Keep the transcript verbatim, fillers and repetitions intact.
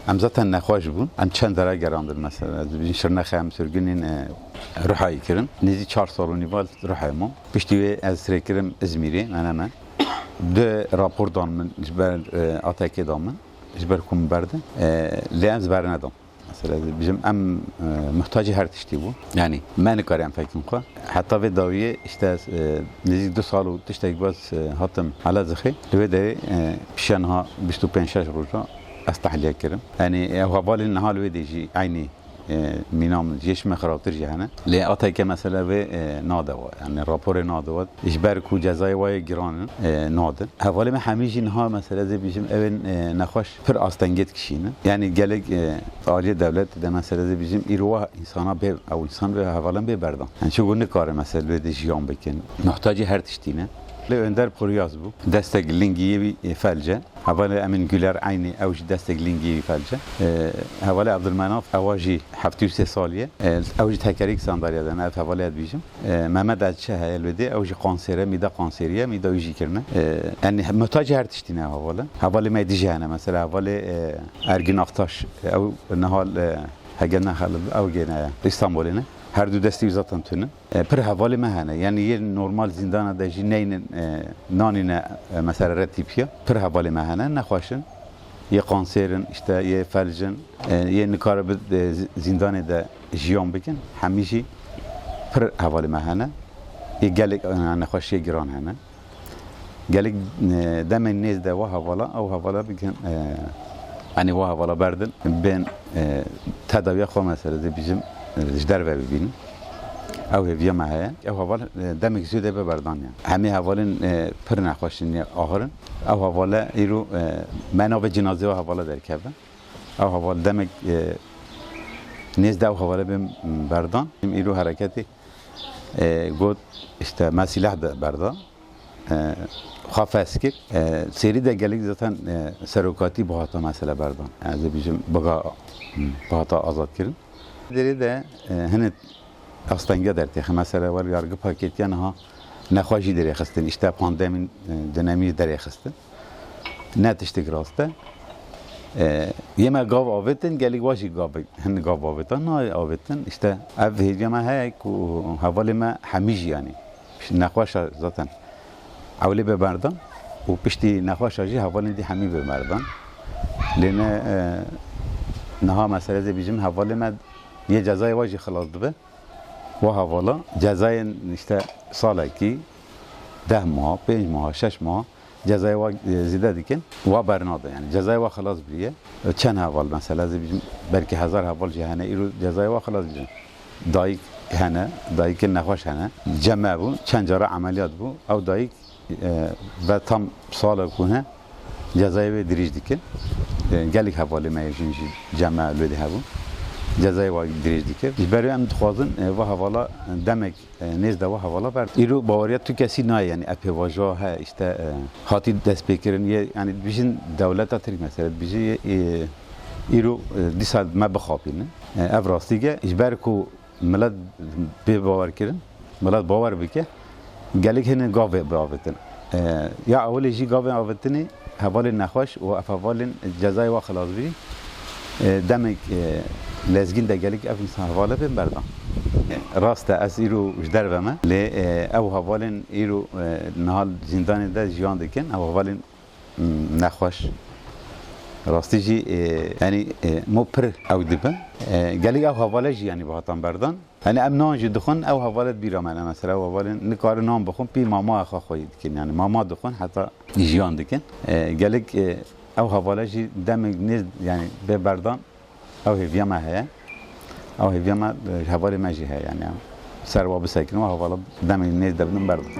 Em zaten nexweş bûn. Em çend dere gerandin mesela. Ez dibînim Şirnexê em sirgûnên, e, Ruhayê kirin. Nêzî çar sal û nîv Ruhayê mam. Piştî wê ez rê kirim Îzmîrê, Menemen. Du rapor dan min ji ber, e, A T K'ê da min. Ji ber ku min berdin. E, lê ez bernedam. Mesela, ez dibêjim, em, e, muhtacî her tiştî bûn. Yanî, me nikarî em fekin xwe. Heta vê dawiyê, işte, e, nêzîk du sal û tiştek baz, e, hatim Elezixê. Li wê derê, e, pişiya niha bîst û pênc şeş roja ez tehliye kirim. Yanî, ew hevalên niha li wê dê jî eynî, e, mîna min, yê ji me xirabtir jî hene. Lê A T K mesela vê, e, nade we. Yanî, raporê nade we. Ji ber ku cezayê we yê giran in, e, nadin. Hevalê me hemî jî niha mesela ez ê bêjim, ew ên, e, nexweş pir astengê dikişînin. Yanî gelek, e, aliyê dewletê de mesela ez ê bêjim, îro wa însana bê, ew însan bê, hevalan bê berdan. Yanî çi ku nikarin mesela wê de jiyan bikin. Muhtacî her tiştî ne. Lê Önder Poryaz bû. Destek lingî yê wî, e, felce. Hevalê Emin Güler eynî ew jî destek lingî yê wî felce. E, hevalê Abdülmenaf ewa jî heftê û sê salî ye. E, ew jî tekerîk sandalye de ne, ev hevalê ez dibêjim. E, Mehmet Elçi heye li wê dê, ew jî kansêr e, mîda kansêrî ye, mîda wî jî kirine. E, yanî muhtacî her tiştî ne heval e. Hevalê me dî jî hene, mesela hevalê, e, Ergin Aktaş, e, ew niha, e, hege nexelib, ew gêne ye, Îstanbulê ne. Her du destî wî zaten tune. E, pir hevalê me hene. Yanî yê normal zîndana de jî neynin, e, nanîne, e, mesela retîpiya. Pir hevalê me hene, nexweş in. Yê kansêr in, işte yê felc in, e, yê nikaribi, e, zi-, zîndanê de jiyan bikin, hemî jî pir hevalê me hene. Yê gelek, e, nexweşiyê giran hene. Gelek, e, demên nêz de wa hevala, ew hevala bikin, e, yanî wa hevala berdin, bên, e, tedawiya xwe mesela dê bêjim, e, ji derve bibînin. Ew hêviya me heye. Ew heval, e, demek zû dê be berdan ya. Hemî hevalên, e, pir nexweş in, ya axir in. Ew hevale îro, e, me navê cinazê wa hevala derkeve. Ew heval demek, e, nêz de ew hevale bên berdan. Îro hereketê, e, got, işte, me sîleh de berda. E, xwe fes kir. E, sêrî de gelek zaten, e, serokatî bihata mesela berdan. Ez dibêjim biga, bihata azad kirin. Derê de, e, hinek astenge dertêxe. Mesela, wer yargı paketiye niha nexweş jî derêxistin. İşte pandemî, e, dönemî derêxistin. Ne tiştek rast e. E, yê me gav avêtin, gelek wa jî gav, hin gav avêtin, nayê avêtin. İşte ev hêviya me heye ku hevalê me hemî jî yanî nexweşa zaten ewlê bê berdan û piştî nexweşa jî hevalên dî hemî bê berdan. Lê ne, e, niha mesela ez ê bêjim hevalê me yê cezayê wa jî xilas dibe. Wa hevala cezayên işte salekî, deh meha, pênc meha, şeş meha cezayê wa, e, zêde dikin. Wa bernade, yanî cezayê wa xilas biriye. Çend heval mesela, ez ê bêjim, belkî hezar heval jî hene, îro cezayê wa xilas biriye. Dayik hene, dayikên nexweş hene. Ceme bû, çend cara emeliyat bû. Ew dayik, e, ve tam sala ku hene, cezayê wê dirêj dikin. E, gelek hevalê me yê jin jî ceme li wê de hebû. Cezayê wa dirêj dike. Ji ber wê em dixwazin, e, va hevala, e, demek, e, nêz de va hevala ber. Îro baweriya tu kesî nayê, yanî epê vajo he, işte, e, hatî destpêkirin yê, yanî dibêjin dewleta Tirk mesela, dibêjin yê, e, îro, e, dîsa me bixapînin. E, ev rastî ke, ji ber ku milet bê bawer kirin, milet bawer bike, gelek hene gavê biavêtin. E, ya ewilê jî gavê avêtinê hevalên nexweş û ev hevalên cezayê wa xilasbirî, e, demek, e, lezgîn de gelek ev însan hevale bên berdan. E, rast e, ez îro ji derve me, lê, e, ew hevalên îro, e, niha zîndanê de jiyan dikin, ew hevalên Hmm, nexweş. Rastî jî, e, yanî, e, mo pir ew dibe. E, gelek ew hevale jî, yanî, bi hatan berdan. Yanî, em nan jî dixwin, ew hevale di bîra me ne. Mesela, ew hevalên nikarin nan bixwin, pî mama xwe xweyî dikin. Yanî, mama dixwin, heta jiyan dikin. E, gelek, e, ew hevale jî demek nêz, yanî, bê berdan. Ew hêviya me heye. Ew hêviya me, e, ji hevalê me jî heye, yanî, em ser wa bisekinin, wa hevala demê nêz de bidin berdin.